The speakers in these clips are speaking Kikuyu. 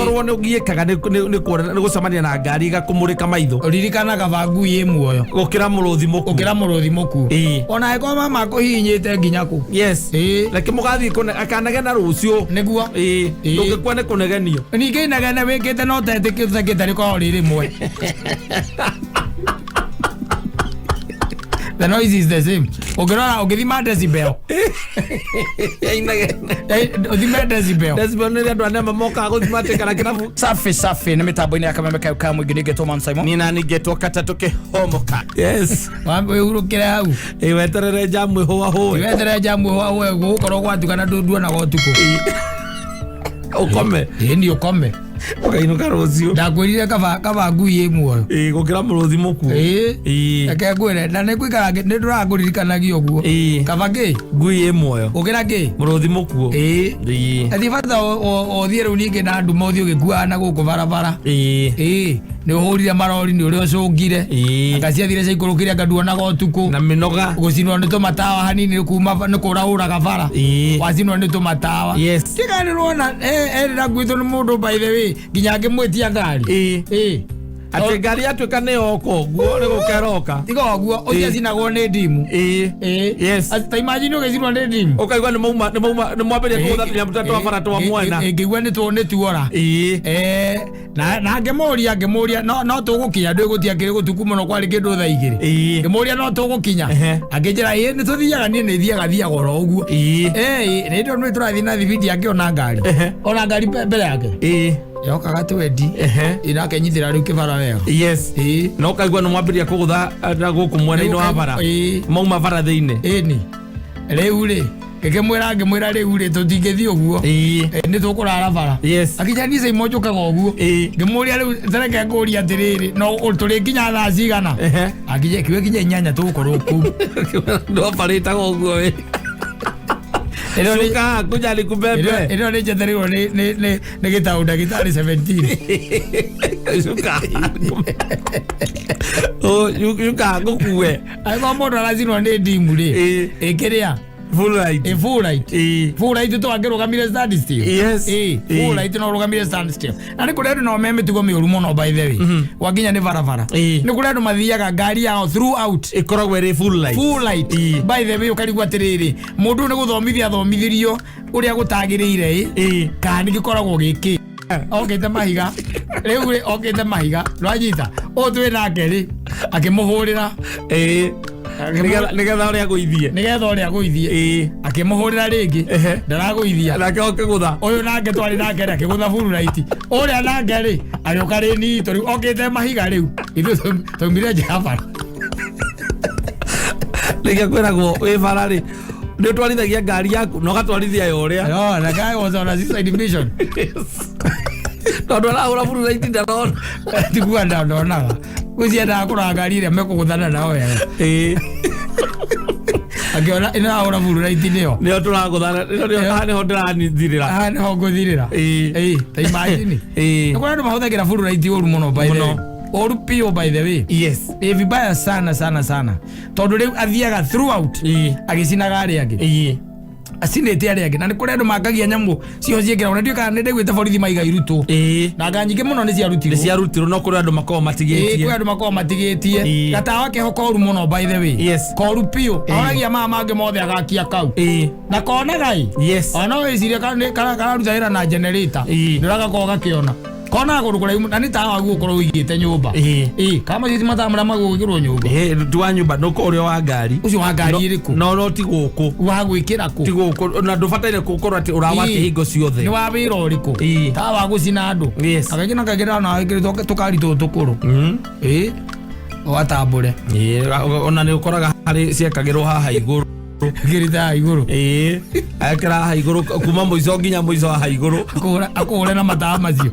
Ũngĩkorwo nĩ ũgiĩkaga nĩ gũcemania na ngari ĩgakũmũrĩka maitho, Ririkana kaba ngui ĩ muoyo gũkĩra mũrũthi mũkuũ. Gũkĩra mũrũthi mũkuũ. Ona angĩkorwo mama akũhihinyĩte nginya kũ. Reke mũgathiĩ akanegena rũciũ. Nĩguo. Ndũngĩkua nĩ kũnegenio. Ningĩ inegene wĩkĩte no ũtetĩkĩte rĩkoragwo rĩ rĩmwe. The noise is the same. Ũngĩrora, ũngĩthima decibel. Inegene. Ũthime decibel. Decibel nĩ andũ anema mokaga gũthima atĩ kana kĩrabu. Safi safi, nĩ mĩtambo-inĩ ya Kameme kau ka mũingĩ, ningĩ Man Simon. Nina ningĩtwo katatũ kĩhomoka. Yes. Wambe wĩhurũkĩre hau. Ĩ, weterere njamu ĩhũahũe. Weterere njamu ĩhũahũe, gũgũkorwo gwatuka na nduonaga ũtukũ. Ũkome. Ĩ, ni ũkome. Ũkainũka rũciũ. Ndakwĩrire kaba ngui ĩ muoyo. Ĩ, gũkĩra mũrũthi mũkuũ. Reke ngwĩre, na nĩ ngũikara nĩ ndũrakũririkanagia ũguo. Kaba kĩ? Ngui ĩ muoyo. Gũkĩra kĩ? Mũrũthi mũkuũ. Ati bata ũthiĩ rĩu ningĩ na nduma, ũthiĩ ũgĩkuaga na gũkũ barabara. Nĩ ũhũrire marori, nĩ ũrĩa ũcũngire. Anga ciathire ciaikũrũkire, anga nduonaga ũtukũ. Na mĩnoga. Gũcinwo nĩ tũmatawa hanini nĩ kuma nĩ kũrahũraga bara. Wacinwo nĩ tũmatawa. Kĩga nĩ rwona erĩ na ngwĩtwo nĩ mũndũ, by the way, nginya ngĩmwĩtia ngari. Atĩ ngari yatuĩka nĩ yoka ũguo, nĩ gũka ĩroka. Tiga ũguo, ũcio acinagwo nĩ ndimu. Ta imagine ũgĩcinwo nĩ ndimu. Ũkaigua nĩ mauma, nĩ mauma, nĩ mwambĩrĩria kũgũtha tũnyamũ tũrĩa twa bara twa mwena. Ngĩigua nĩ tuora. Na ngĩmũria no tũgũkinya, ndũĩ gũtiakĩrĩ gũtuku mũno, kwarĩ kĩndũ thaa 2. Ngĩmũria no tũgũkinya. Akĩnjĩra ĩĩ, nĩ tũthiaga, niĩ nĩ thiaga oro ũguo. Nĩ ndĩ nĩ tũrathiĩ na thibindi, akĩona ngari. Ona ngari mbere yake. Yokaga twendi. Ĩ, nake nyitĩra rĩu kĩbara wega. Na ũkaigua nĩ mwambĩrĩria kũgũtha na gũkũ mwena-inĩ wa bara. Mauma bara thĩinĩ. Ĩni rĩu rĩ, ngĩmwĩra rĩu rĩ, tũtingĩthiĩ ũguo. Nĩ tũkũrara bara. Akinya niĩ caimo njũkaga ũguo. Ngĩmũria rĩu tereke ngũria atĩrĩrĩ, no tũrĩkinya thaa cigana? Akinya kiuga kinya 8 tũgũkorwo kũu. Ndwabarĩtaga ũguo we. Shuka kuja nikubebe. Ĩno nĩ njetereirwo nĩ gĩtaũ ndagĩtarĩ 17. Shuka. Oh, shuka ngũkue. Angĩkorwo mũndũ aracinwo nĩ ndimu rĩ, ĩkĩrĩa Full light. Ĩ, full light. Full light to angĩrũgamire stand still. Full light no ũrũgamire stand still. Na nĩ kũrĩ andũ nao me mĩtugo mĩũru mũno, by the way. Gwakinya nĩ barabara, nĩ kũrĩ andũ mathiaga ngari yao throughout ĩkoragwo ĩrĩ full light. Full light. By the way, ũkarigwo atĩrĩrĩ, mũndũ ũyũ nĩ gũthomithia athomithirio ũrĩa gũtagĩrĩire ĩ, kana nĩ gĩkoragwo gĩkĩ okĩte mahiga rĩu rĩ, okĩte mahiga ndwanyita ũyũ twĩ nake rĩ, akĩmũhũrĩra. Nĩgetha ũrĩa agũithie. Nĩgetha ũrĩa agũithie. Akĩmũhũrĩra rĩngĩ, ndaragũithia. Nake okĩgũtha. Ũyũ nake twarĩ nake rĩ, akĩgũtha full light. Ũrĩa nake rĩ, agĩũka rĩni itũ rĩu okĩte mahiga rĩu, ithuĩ twaumire nja ya bara. Nĩkĩo kwĩragwo wĩ bara rĩ, nĩ ũtwarithagia ngari yaku na ũgatwarithia ya ũrĩa. No, the guy was on a suicide mission. Tondũ arahũra full light ndarona. Tiguo ndonaga, gwĩciendaga kũrora ngari ĩrĩa mekũgũthana nao wega. Akĩona ĩno arahũra full light nĩyo. Nĩyo tũragũthana, nĩyo haha nĩho ndĩranithirĩra. Haha nĩho ngũthirĩra. Ta imagine. Nĩ kũrĩ andũ mahũthagĩra full light ũru mũno, by the way. Mũno. Ũru biũ, by the way. Ĩ, vibaya sana sana sana, tondũ rĩu athiaga throughout agĩcinaga arĩa angĩ, acinĩte arĩa angĩ. Na nĩ kũrĩ andũ mangagia nyamũ cio ciĩkĩragwo, na ndiũĩ kana nĩ ndaiguĩte borithi maiga irutwo. Na anga nyingĩ mũno nĩ ciarutirwo. Nĩ ciarutirwo, no kũrĩ andũ makoragwo matigĩtie. Kwĩ andũ makoragwo matigĩtie. Gatawa keho koru mũno, by the way. Koru biũ. Ahoragia maya mangĩ mothe, agakia kau. Na konaga ĩ. Ona no wĩcirie kararuta wĩra na generator. Nĩ ũragakorwo gakĩona konaga kũndũ kũraihu, na nĩ tawa waguo ũkorwo ũigĩte nyũmba. Kana macio ti matawa marĩa magũgĩkĩrwo nyũmba? Ti wa nyũmba, no ũrĩa wa ngari. Ũcio wa ngari ĩrĩkũ? No ti gũkũ. Wa gwĩkĩra kũ? Ti gũkũ, na ndũbataire gũkorwo atĩ ũrawakia hingo ciothe. Nĩ wa wĩra ũrĩkũ? Tawa wa gũcina andũ. Akaingĩ na kaingĩ ndona wĩkĩrĩtwo tũkari tũtũ tũkũrũ. Ũgatambũre. Ona nĩ ũkoraga harĩ ciekagĩrwo haha igũrũ. Kĩrĩte haha igũrũ. Ekĩra haha igũrũ kuma mũico nginya mũico haha igũrũ. Akũhũre na matawa macio,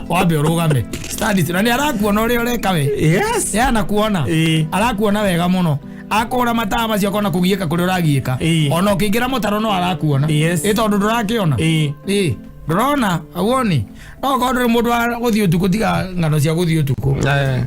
wambe ũrũgame stand still. Na nĩ arakuona ũrĩa ũreka we. Ye anakuona. Arakuona wega mũno, akũhũra matawa macio akona kũgiĩka kũrĩa ũragiĩka. Ona ũkĩingĩra mũtaro no arakuona. Ĩ, tondũ ndũrakĩona. Ndũrona awoni no korwo ndũrĩ mũndũ wa gũthiĩ ũtukũ, tiga ng'ano cia gũthiĩ ũtukũ.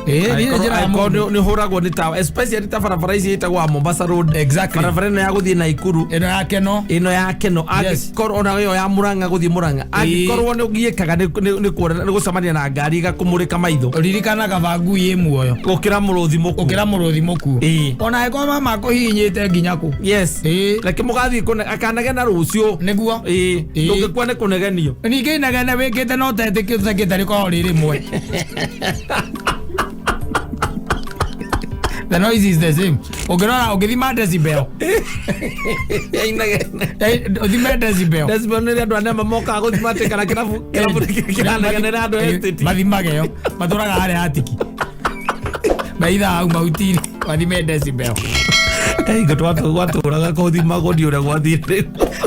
Niĩ njĩraga mũndũ. Nä hå ragwo nä tawa, especially ta barabara ici ĩtagwo wa Mombasa Road. Exactly. Barabara ĩno ya gũthiĩ Naikuru. Ĩno ya Keno. Ĩno ya Keno. Yes. Angĩkorwo ona ĩyo ya Murang'a gũthiĩ Murang'a, angĩkorwo nĩ ũgiĩkaga nĩ gũcemania na ngari ĩgakũmũrĩka maitho. Ririkana kaba ngui ĩ muoyo gũkĩra mũrũthi mũkuũ. Gũkĩra mũrũthi mũkuũ. Ona angĩkorwo mama akũhihinyĩte nginya kũ. Yes. Reke mũgathiĩ akanegena rũciũ. Nĩguo. Ndũngĩkua nĩ kũnegenio. Ningĩ inegene wĩkĩte no ũtetĩkĩte rĩkoragwo rĩ rĩmwe. The noise is the same. Ũngĩrora ũngĩthima decibel. Inegene. Ũthime decibel. Decibel nĩ rĩrĩa andũ a nema mokaga gũthima atĩ kana kĩrabu kĩranegenera andũ a estate. Mathimage yo matũraga harĩa hatiki maitha hau mahuti-inĩ mathime decibel. Hingo twatũraga kũthimagwo ndi ũrĩa gwathire.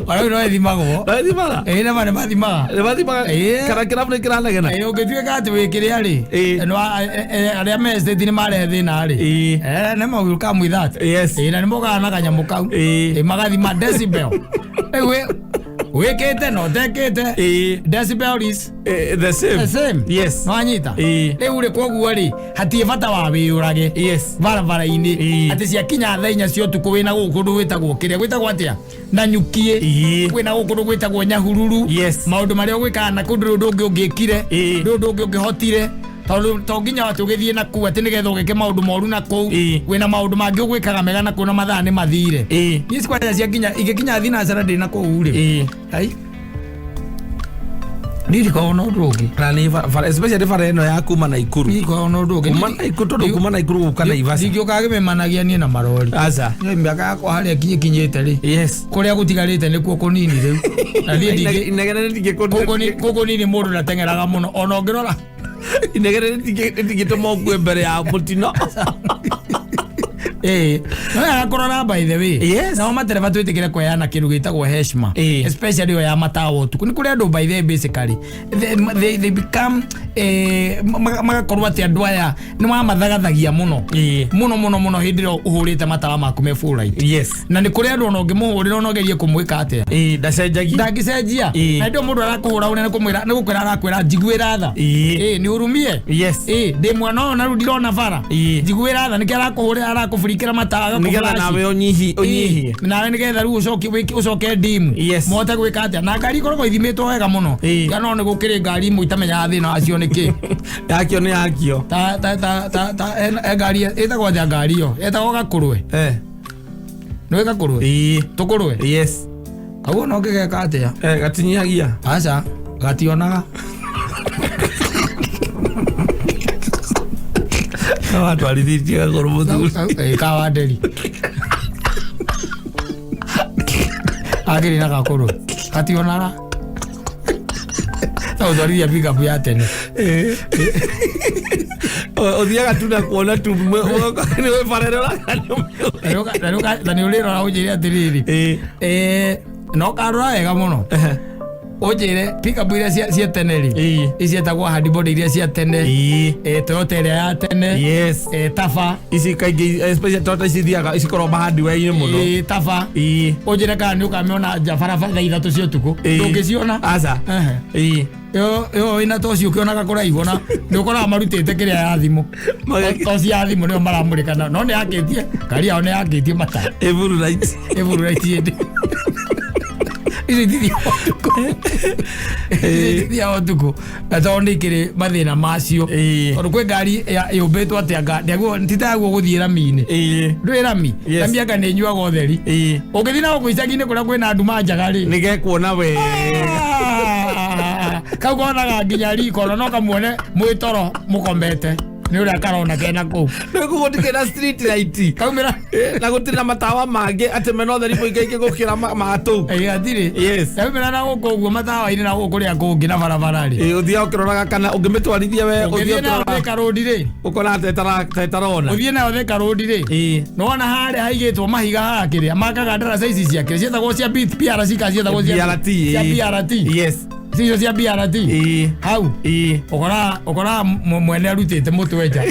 Ona rĩu no ĩthimagwo. Mathimaga. Ĩĩ, nama nĩ mathimaga. Nĩ mathimaga. Kana kĩrabu nĩ kĩranegena. Ĩĩ, ũngĩtuĩka atĩ wĩ kĩrĩa rĩ, arĩa me estate nĩ marehe thĩna rĩ, nĩ ma will come with that. Yes. Ĩĩ, na nĩ mokaga na kanyamũ kau. Ĩĩ, magathima decibel. Rĩu wĩkĩte na ũtekĩte, decibel is the same. The same. Yes. Nwanyita. Rĩu rĩ, koguo rĩ, hatirĩ bata wa wĩyũrage Yes. barabara-inĩ atĩ ciakinya thaa 4 cia ũtukũ wĩna gũkũ kũndũ gwĩtagwo kĩrĩa gwĩtagwo atĩa na nyukiĩ, kwĩna gũkũ kũndũ gwĩtagwo Nyahururu. Yes. Maũndũ marĩa ũgwĩkaga na kũndũ rĩ, ũndũ ũngĩ ũngĩkire, ndũ ũndũ ũngĩ ũngĩhotire, tondũ to nginya atĩ ũgĩthiĩ na kũu atĩ nĩgetha ũgĩke maũndũ moru na kũu. Wĩna maũndũ mangĩ ũgwĩkaga mega na kũu na mathaa nĩ mathire. Niĩ cikwanja ciakinya igĩkinya thinacara ndĩ na kũu rĩ, ai, niĩ ndikoragwo na ũndũ ũngĩ. Na nĩ bara, especially bara ĩno ya kuma Naikuru. Niĩ ndikoragwo na ũndũ ũngĩ. Kuma Naikuru, tondũ kuma Naikuru gũka Naivasha. Ndingĩũkaga ngĩmemanagia niĩ na marori. Aca. Niĩ mĩaka yakwa harĩa kinyĩte rĩ, kũrĩa gũtigarĩte nĩkuo kũnini rĩu, na niĩ Inegene rĩtingĩkũ- kũu kũnini mũndũ ndateng'eraga mũno ona ũngĩrora. Inegene rĩtingĩtũma ũkue mbere ya mũtino. Ĩĩ, no wega kũrora, by the way. Yes. Nao matereba twĩtĩkĩre kũheana kĩndũ gĩtagwo heshima, especially ĩyo ya matawa ũtukũ. Nĩ kũrĩ andũ, by the way, basically they become magakorwo atĩ andũ aya nĩ mamathagathagia mũno mũno mũno mũno hĩndĩ ĩrĩa ũhũrĩte matawa maku me full light. Na nĩ kũrĩ andũ ona ũngĩmũhũrĩra ona ũgerie kũmwĩka atĩa, Ndacenjagia. ndangĩcenjia. Na hĩndĩ ĩyo mũndũ arakũhũra ũrĩa nĩ kũmwĩra nĩ gũkwĩra arakwĩra njiguĩra tha. Ĩĩ, nĩ ũrumie. Ĩĩ, ndĩ mwana ũyũ na rĩu ndirona bara, njiguĩra tha. Nĩkĩo arakũhũrĩra, arakũburikĩra matawa, Nĩgetha agakũflash. nawe ũnyihie. Ĩĩ, nawe nĩgetha rĩu ũcoke ndimu mote gwĩka atĩa, na ngari ikoragwo ithimĩtwo wega mũno. Kana no nĩ gũkĩrĩ ngari imwe itamenyaga thĩna wacio nĩ kĩ. Yakio nĩ yakio. Ta ta ta ta ta he ngari ĩtagwo atĩa? Ngari ĩyo ĩtagwo gakũrwe. Nĩ gakũrwe. Tũkũrwe. Yes. Kau no ngĩgeka atĩa? Gatinyihagia. Aca, gationaga. Watwarithĩtie gagũrũ mũthuri. Ĩĩ, kawa nderi akĩrĩ na gakũrwe gationaga no ũtwarithia pickup ya tene. Ũthiaga tu na kuona tu nĩ barabara Na nĩ ũrĩrora ũnjĩre atĩrĩrĩ, no karora wega mũno ũnjĩre pickup iria cia tene rĩ, ici cietagwo handibody iria cia tene, Toyota ĩrĩa ya tene, Tafa. Ici kaingĩ, especially Toyota, ici ithiaga cikoragwo mahadiware-inĩ mũno. Ĩĩ, Tafa. Ũnjĩre kana nĩ ũkamĩona nja barabara thaa 3 cia ũtukũ. Ndũngĩciona. Aca. Ehe. Ĩyo ĩna toci ũkĩonaga kũraihu, na nĩ ũkoraga marutĩte kĩrĩa ya thimũ. Toci ya thimũ nĩyo maramũrĩka nayo, no nĩ yakĩtie ngari yao, nĩ yakĩtie mata. Ĩburu light. Ĩburu light ĩndĩ icio itithiaga ũtukũ, icio itithiaga ũtukũ, na tondũ nĩ ikĩrĩ mathĩna macio, tondũ kwĩ ngari yũmbĩtwo atĩa ti taguo gũthiĩ rami-inĩ. Ndũĩ rami? Rami anga nĩ ĩnyuaga ũtheri. Ũngĩthiĩ na gũkũ icagi-inĩ kũrĩa kwĩna nduma njega rĩ, Nĩ gekuona wega. Ah, kau konaga nginya riko, ona no kamuone mwĩ toro mũkomete nĩ ũrĩa karona kena kũu. Rĩu gũtikĩ na street light. Kaumĩra. Na gũtirĩ na matawa mangĩ atĩ mena ũtheri mũingĩ ingĩ gũkĩra ma tũu. Ĩ, gatirĩ. Kaumĩra na gũkũ ũguo matawa-inĩ na gũkũ kũrĩa kũngĩ na barabara rĩ, Ũthiaga ũkĩroraga kana ũngĩmĩtwarithia we ũthiĩ ũngĩthiĩ nayo ũkĩroraga Thika Road rĩ, ũkona ta ĩtarona. Ũthiĩ nayo Thika Road rĩ, nĩwona harĩa haigĩtwo mahiga haha kĩrĩa makaga ndaraca ici cia kĩrĩa ciĩtagwo cia PRC kana ciĩtagwo BRT. cia BRT. Cicio cia BRT. Hau ũkoraga mwene arutĩte mũtwe nja.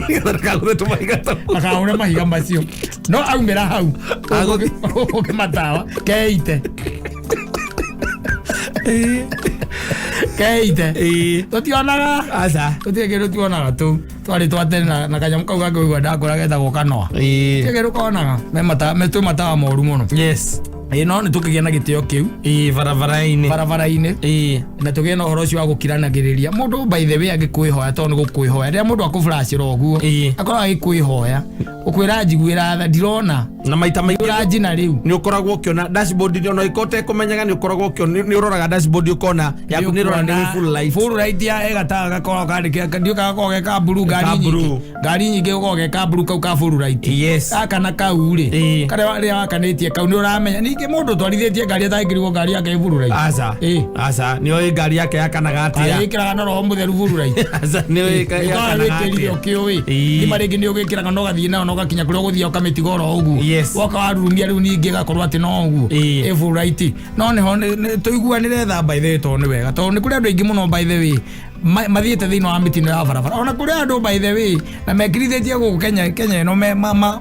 Nĩgetha ndakagũthe tũmahiga tũu. Akahũre mahiga macio, no aumĩra hau ũkĩmatawa keite. Keite. Ĩĩ. Tũtionaga. Aca. Tũtirĩ kĩndũ tuonaga tũu. Twarĩ twa tene na kanyamũ kau gangĩigua ndakũra getagwo kanoa. Ĩĩ. Gĩtirĩ kĩndũ konaga. Me mata me twĩ matawa moru mũno. Yes. Ĩĩ no nĩ tũkĩgĩa na gĩtĩo kĩu Ĩĩ barabara-inĩ. barabara-inĩ. Ĩĩ. Na tũgĩe na ũhoro ũcio wa gũkiranagĩrĩria mũndũ, by the way, angĩkwĩhoya, tondũ nĩ gũkwĩhoya rĩrĩa mũndũ akũflashĩra ũguo, akorwo agĩkwĩhoya ũkwĩra njiguĩra tha, ndirona. Na maita maingĩ ũranjina rĩu. Nĩ ũkoragwo ũkĩona dashboard nĩ ona ĩkorwo ũtekũmenyaga, nĩ ũkoragwo ũkĩona, nĩ ũroraga dashboard ũkona yaku nĩ ĩrora nĩ full light. Full light ya ĩgataga gakoragwo kandĩke ndiũ gakoragwo ge ka blue, ngari Ka nyingĩ blue. Ngari nyingĩ gũkoragwo ge ka blue, kau ka full light. Yes. Gaka na kau rĩ, karĩa rĩrĩa wakanĩtie kau nĩ ũramenya ningĩ mũndũ ũtwarithĩtie ngari atangĩrigwo ngari yake ĩ full light. Aca. Ĩĩ. Aca, nĩ oĩ ngari yake yakanaga atĩa. Ĩkĩraga na roho mũtheru full light. Aca, nĩ oĩ yakanaga wĩkĩrire atĩa. ũkĩũĩ. Ngima rĩngĩ nĩ ũgĩkĩraga na ũgathiĩ nayo na ũgakinya kũrĩa ũgũthiĩ ũkamĩtiga oro ũguo. Woka warurumia rĩu ningĩ ĩgakorwo atĩ no ũguo ĩ full light, no nĩho tũiguanĩre tha, by the way, tondũ nĩ wega, tondũ nĩ kũrĩ andũ aingĩ mũno, by the way, mathiĩte thĩinĩ wa mĩtino ya barabara, ona kũrĩ andũ, by the way, na mekirithĩtie gũkũ Kenya ĩno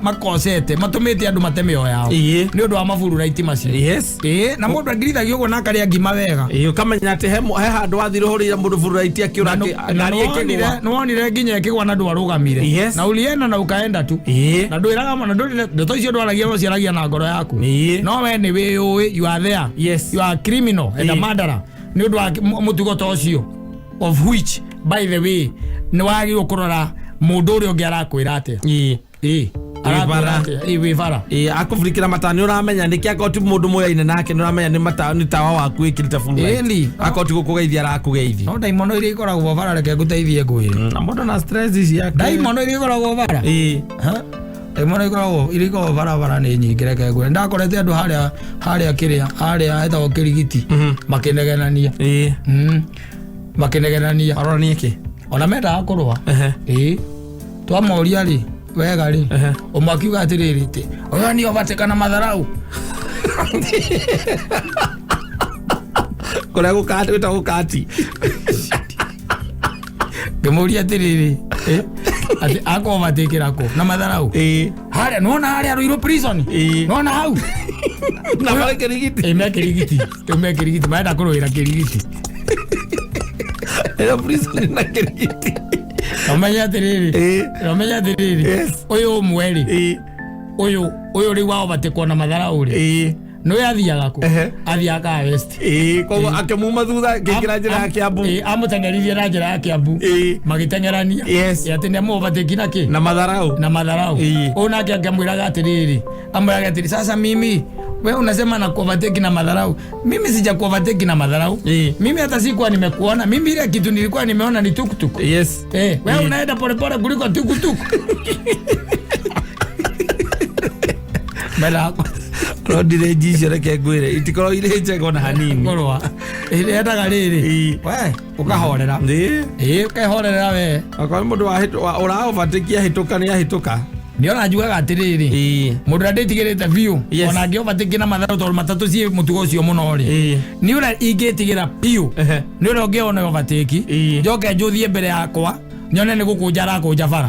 makocete matũmĩte andũ mate mĩoyo yao nĩ ũndũ wa maburu light macio. Ĩĩ, na mũndũ angirithagio ũguo na akarĩa ngima wega. Ĩĩ, ũkamenya atĩ he handũ wathire ũhũrĩire mũndũ full light akĩũra Na ngari ĩkĩgũa. nĩwonire nginya ĩkĩgwa na ndwarũgamire. Na ulienda na ukaenda tu. Na ndwĩraga na ndũrĩ ndeto icio ndwaragia, ũciaragia na ngoro yaku. No we nĩ wĩyũĩ, you are there. You are a criminal and a murderer nĩ ũndũ wa mũtugo ta ũcio, of which, by the way, nĩ wagĩrĩirwo kũrora mũndũ ũrĩa ũngĩ arakwĩra atĩa. Ĩĩ, arakwĩra Bara. atĩa. Ĩĩ, wĩ bara. Ĩĩ, akũburikĩra matawa nĩ ũramenya nĩkĩ, akorwo ti mũndũ mũyaine nake nĩ ũramenya nĩ matawa, nĩ tawa waku wĩkĩrĩte full light. Ĩni. Akorwo ti gũkũgeithia arakũgeithia. No ndaimono iria ikoragwo bara, reke ngũteithie ngwĩre. Na mũndũ na stress ciake. Ndaimono iria ikoragwo bara. Ha? Ndaimono ikoragwo iria ikoragwo barabara nĩ nyingĩ, reke ngwĩre. Ndakorete andũ harĩa kĩrĩa harĩa hetagwo Kĩrigiti makĩnegenania. Makĩnegenania. Arorania kĩ? Ona mendaga kũrũa. Ĩĩ, twamoria rĩ wega rĩ, ũmwe akiuga atĩrĩrĩ, tĩ ũyũ nĩ overtake na matharau. Kũrĩa gũkati gwĩtagwo gũkati. Ngĩmũria atĩrĩrĩ, atĩ akovatekĩra kũ na matharau? Harĩa nona harĩa Ruiru prison. Nona hau. Na marĩ Kĩrigiti. Ĩ, me Kĩrigiti. Ĩ, me Kĩrigiti, marenda kũrũĩra Kĩrigiti. Ĩyo prison na Kĩrigiti. Ũmenye atĩrĩrĩ, ũmenye atĩrĩrĩ, ũyũ ũmwe rĩ, ũyũ rĩu wa overtake na matharau rĩ, nĩwe athiaga kũ? Athiaga ka West. Ĩĩ, koguo akĩmuma thutha akĩingĩra njĩra ya Kiambu. Ĩĩ, amũteng'eririe na njĩra ya Kiambu. Magĩteng'erania. Ĩ, atĩ nĩ amũ-overtake na kĩ? Na matharau. Na matharau. Ũyũ nake akĩmwĩraga atĩrĩrĩ, amwĩraga atĩrĩ, sasa mimi we unasema na kuovertake na madharau, mimi sija kuovertake na madharau. Mimi hata sikuwa nimekuona, mimi ile kitu nilikuwa nimeona ni tuktuk. Eh, wewe unaenda polepole kuliko tuktuk mbere. Road rage icio reke ngwĩre itikorwo irĩ njega ona hanini. Kũrũa ĩrĩa rĩrĩ, we ũkahorera. Ĩĩ, ũkehorerera we. Akorwo mũndũ ũra-overtake ahĩtũka nĩ ahĩtũka. Nĩ ona njugaga atĩrĩrĩ, mũndũ ũrĩa ndĩtigĩrĩte biũ, ona angĩ-overtake na matharau, tondũ matatũ ciĩ mũtugo ũcio mũno rĩ, nĩ ũrĩa ingĩtigĩra biũ nĩ ũrĩa ũngĩona overtake, njoke njũthiĩ mbere yakwa nyone nĩ gũkũnja arakũnja bara.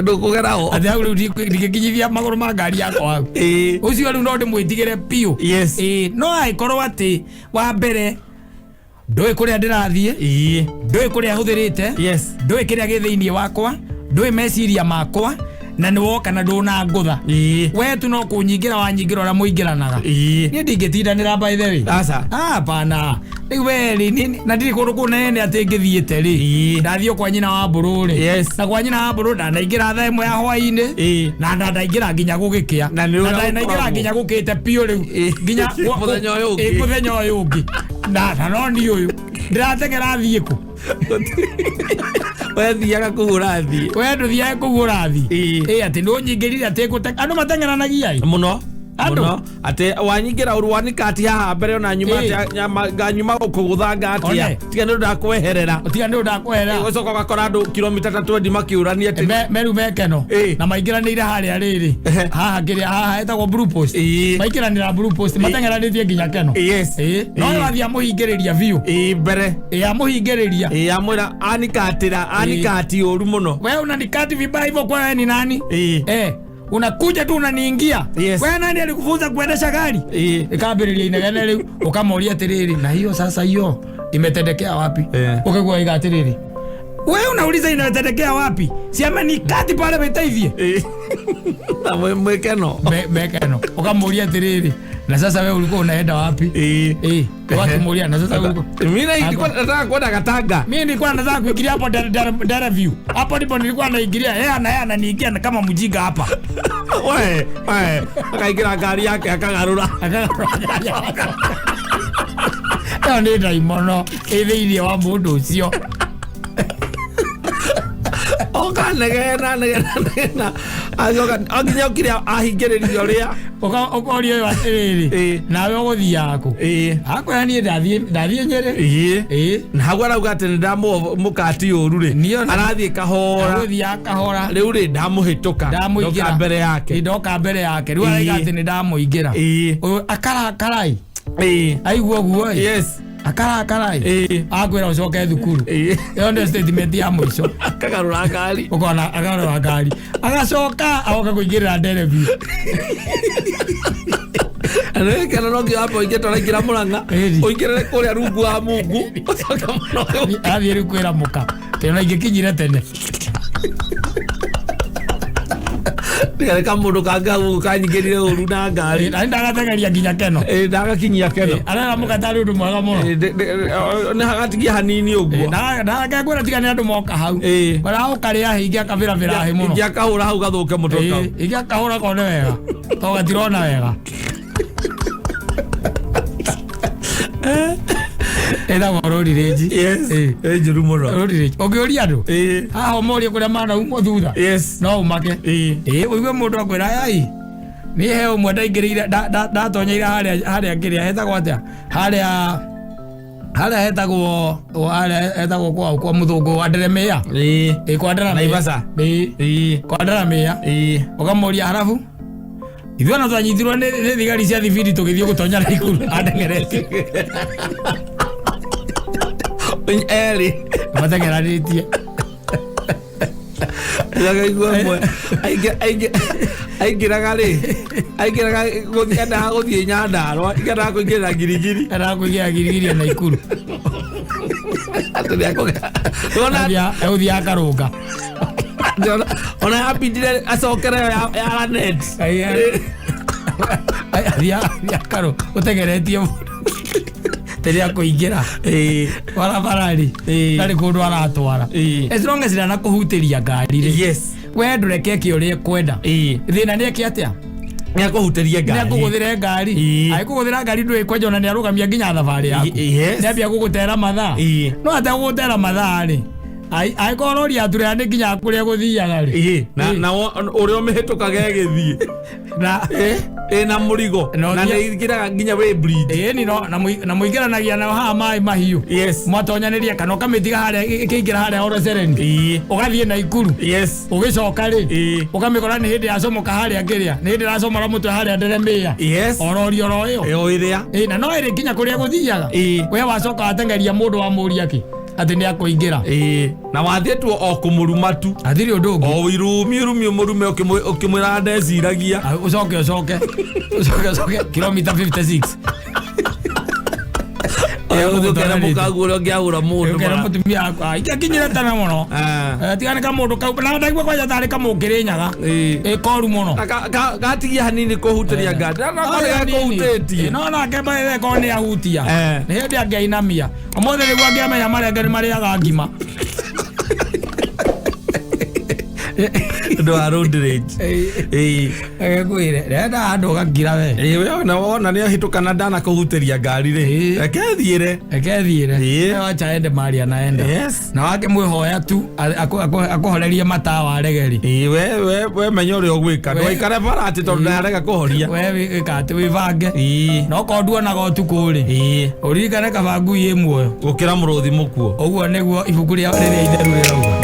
Ndũkũgeraho. Atĩ hau rĩu ndingĩkinyithia magũrũ ma ngari yakwa hau. Ũcio rĩu no ndĩmwĩtigĩre biũ. Ĩĩ, no angĩkorwo atĩ wa mbere ndũĩ kũrĩa ndĩrathiĩ, ndũĩ kũrĩa hũthĩrĩte, ndũĩ kĩrĩa gĩ thĩinĩ wakwa, ndũĩ meciria makwa, na nĩ woka na ndũnangũtha, we tu no kũnyingĩra wanyingĩra ũrĩa mũingĩranaga, niĩ ndingĩtindanĩra, by the way. Aca. Ah, hapana, rĩu we rĩ, na ndirĩ kũndũ kũnene atĩ ngĩthiĩte rĩ. Ndathiĩ kwa nyina wa mbũrũ rĩ, na kwa nyina wa mbũrũ ndanaingĩra thaa 1 ya hwaĩ-inĩ, na ndandaingĩra nginya gũgĩkĩa. Na nĩ ũrĩa ndanaingĩra gũkoragwo. nginya gũkĩte biũ rĩu. Nginya Mũthenya ũyũ ũngĩ. Ĩĩ, mũthenya ũyũ ũngĩ na no niĩ ũyũ ndĩrateng'era thiĩ kũ? We thiaga kũhũra thiĩ. We ndũthiaga kũu ũrathiĩ. Ĩĩ, atĩ nĩũnyingĩrire atĩ andũ mateng'eranagia ĩ. Mũno. Andũ. Mũno atĩ wanyingĩra ũru wanikati haha mbere ona nyuma atĩ nganyuma gũkũgũthanga atĩa. One. Tiga nĩ ũndũ ndakweherera. Tiga nĩ ũndũ ndakwehera. Ũgacoka ũgakora andũ kilomita ta 20 makĩũrania atĩ Meru mekeno na maingĩranĩire harĩa rĩrĩ, haha kĩrĩa haha hetagwo Blue Post. Maingĩranĩra Blue Post mateng'eranĩtie nginya Keno. Ĩĩ, no wathiĩ amũhingĩrĩria biũ. Ĩĩ, mbere. Ĩĩ, amũhingĩrĩria. Ĩĩ, amwĩra anikatĩra anikati ũru mũno. We unanikati vibaya hivyo, kwa wewe ni nani? Eh, Unakuja tu unaniingia. Yes. Wewe nani alikufunza kuendesha gari? Ĩĩ. Ĩkambĩrĩria inegene rĩu, ũkamoria atĩrĩrĩ, na hiyo sasa hiyo imetendekea wapi? Ũkaigua iga atĩrĩrĩ, wewe unauliza inatendekea wapi? Si amenikati pale metaithie. Ĩĩ. Na mwĩkeno. Mekeno. Ũkamũria atĩrĩrĩ, na sasa wewe ulikuwa unaenda wapi? Ĩĩ. Eh, wakimuria na sasa wewe ulikuwa Mimi nilikuwa nataka kwenda Gatanga. Mimi nilikuwa nataka kuingilia hapo Dar View. Hapo ndipo nilikuwa naingilia. Yeye ana yeye ananiingia na kama mjinga hapa. We, we, akaingĩra ngari yake akagarũra. Ĩyo nĩ ndaimono ĩ thĩinĩ wa mũndũ ũcio. Oka negena negena negena. Acoka nginya okire ahingĩrĩrio ũrĩa. Ũkoria ũyũ atĩrĩrĩ, nawe ũgũthiaga kũ? Akwĩra niĩ ndathiĩ Nyĩrĩ. Ĩĩ. Na hau arauga atĩ nĩ ndamũkati ũru rĩ. Niĩ ona- Arathiĩ kahora. Agũthiaga kahora. Rĩu rĩ ndamũhĩtũka. Ndamũingĩra. Ndoka mbere yake. Ndoka mbere yake. Rĩu araiga atĩ nĩ ndamũingĩra. Ũyũ akarakarai. Aigua ũguo ĩ. Akarakarai. Akwĩra ũcoke thukuru. Ĩyo nĩyo statement ya mũico. Akagarũra ngari. Ũkona agarũra ngari. Agacoka agoka kũingĩrĩra nderebi. Nĩkena no nginya wambe ũingĩre tũraingĩra Mũrang'a. Ũingĩrĩre kũrĩa rungu wa Mungu. Ũcoke mũno. Athiĩ rĩu kwĩra mũka. Tĩ ona ingĩkinyire tene. Nĩ kamũndũ kangĩ hau kanyingĩrire ũru na ngari. Na ndagatengeria nginya keno. Ĩĩ ndagakinyia keno. Arera mũka tarĩ ũndũ mwega mũno. Ĩĩ, nĩ hagatigia hanini ũguo. Ndakengwĩra tiga nĩ andũ moka hau. Ũraũkarĩa hĩ ingĩ akabĩrabĩra hĩ mũno. Ingĩ akahũra hau gathũke mũtwe kau. Ingĩ akahũra kone wega. To gatirona wega. Ĩtagwo road rage. Yes. Ĩ njũru mũno. Road rage. Ũngĩũria andũ. Haha ũmorie kũrĩa manaumwo thutha. No ũmake. Ĩĩ ũigue mũndũ akwĩra ai. Niĩ he ũmwe ndaingĩrĩire ndatonyeire harĩa kĩrĩa hetagwo atĩa? Harĩa hetagwo harĩa hetagwo kwa mũthũngũ wa Nderemĩa. Ĩĩ kwa Nderemĩa. Naivasha. Ĩĩ. Kwa Nderemĩa. Ũkamũria harabu. Ithuĩ ona twanyitirwo nĩ thigari cia thibindi tũgĩthiĩ gũtonya Naikuru andengeretie. Erĩ. Matengeranĩtie. Ndakaigua ĩmwe. Aingĩraga rĩ. Aingĩraga endaga gũthiĩ Nyandarũa, endaga kũingĩrĩra Ngirigiri. Endaga kũingĩra Ngirigiri ya Naikuru. Atĩ nĩakũgĩa. Ona Egũthiĩ akarũnga. Ona yambindire acokere ya Lanet. Athiĩ akarũnga ũtengeretie mũndũ. Rĩrĩa akũingĩra barabara rĩ, ndarĩ kũndũ aratwara. As long as ndanakũhutĩria ngari rĩ. We ndũreke eke ũrĩa ekwenda. Thĩna nĩ eke atĩa? Nĩ akũhutĩrie ngari. Nĩ akũgũthĩre ngari. Agĩkũgũthĩra ngari ndũĩ kwenja ona nĩ arũgamia nginya thabarĩ yaku. Nĩ ambia gũgũtera mathaa. No ategũgũtera mathaa rĩ, angĩkorwo rori yaturĩra nĩ nginya kũrĩa gũthiaga rĩ. Na ũrĩa ũmĩhĩtũkaga ĩgĩthiĩ. Na ĩna mũrigo. Na nĩ ĩingĩraga nginya way bridge. Ĩĩ, no, na mũingĩranagia nayo haha maĩ mahiũ. Mwatonyanĩria kana ũkamĩtiga harĩa ĩkĩingĩra harĩa Orosereni. Ũgathiĩ Naikuru. Ũgĩcoka rĩ, ũkamĩkora nĩ hĩndĩ yacomoka harĩa kĩrĩa. Nĩ hĩndĩ ĩracomora mũtwe harĩa Nderemĩa. Orori oro ĩyo. Ĩyo ĩrĩa. Ĩĩ, na no ĩrĩ nginya kũrĩa gũthiaga. We wacoka watengeria mũndũ wamũria kĩ? Atĩ nĩ akũingĩra. Na wathiĩ tu o kũmũruma tu. Hatirĩ ũndũ ũngĩ. O irumi irumi ũmũrume ũkĩmwĩra ndeciragia. Ũcoke ũcoke. Ũcoke ũcoke kilomita 56. Ũkĩra mũkaguo ũrĩa ũngĩahũra mũndũ. Ũkĩra mũtumia wakwa, ingĩakinyire tene mũno. Tiga nĩ kamũndũ kau, na ndaigua kwanja tarĩ kamũkĩrĩnyaga. Koru mũno. Gatigia hanini kũhutĩria ngari. Na no gakũhutĩtie. No nake mbaithe korwo nĩ ahutia. Nĩ hĩndĩ angĩainamia. Ũmũthĩ nĩguo angĩamenya marenge nĩ marĩaga ngima. Ũndũ wa road rage. Agĩkwĩre, renda handũ ũgakira we. Ĩĩ, we ona wona nĩ ahĩtũka na ndanakũhutĩria ngari rĩ. Reke thiĩre. Reke thiĩre. Wacha ende mahali anaenda. Na wakĩmwĩhoya tu akũhorerie matawa arege rĩ. Ĩĩ, we menya ũrĩa ũgwĩka. Ndũgaikare bara atĩ tondũ ndarega kũhoria. We wĩka atĩ wĩbange. Na okorwo nduonaga ũtukũ rĩ. Ũririkane kaba ngui ĩ muoyo. Gũkĩra mũrũthi mũkuo. Ũguo nĩguo ibuku rĩrĩa itheru rĩrauga.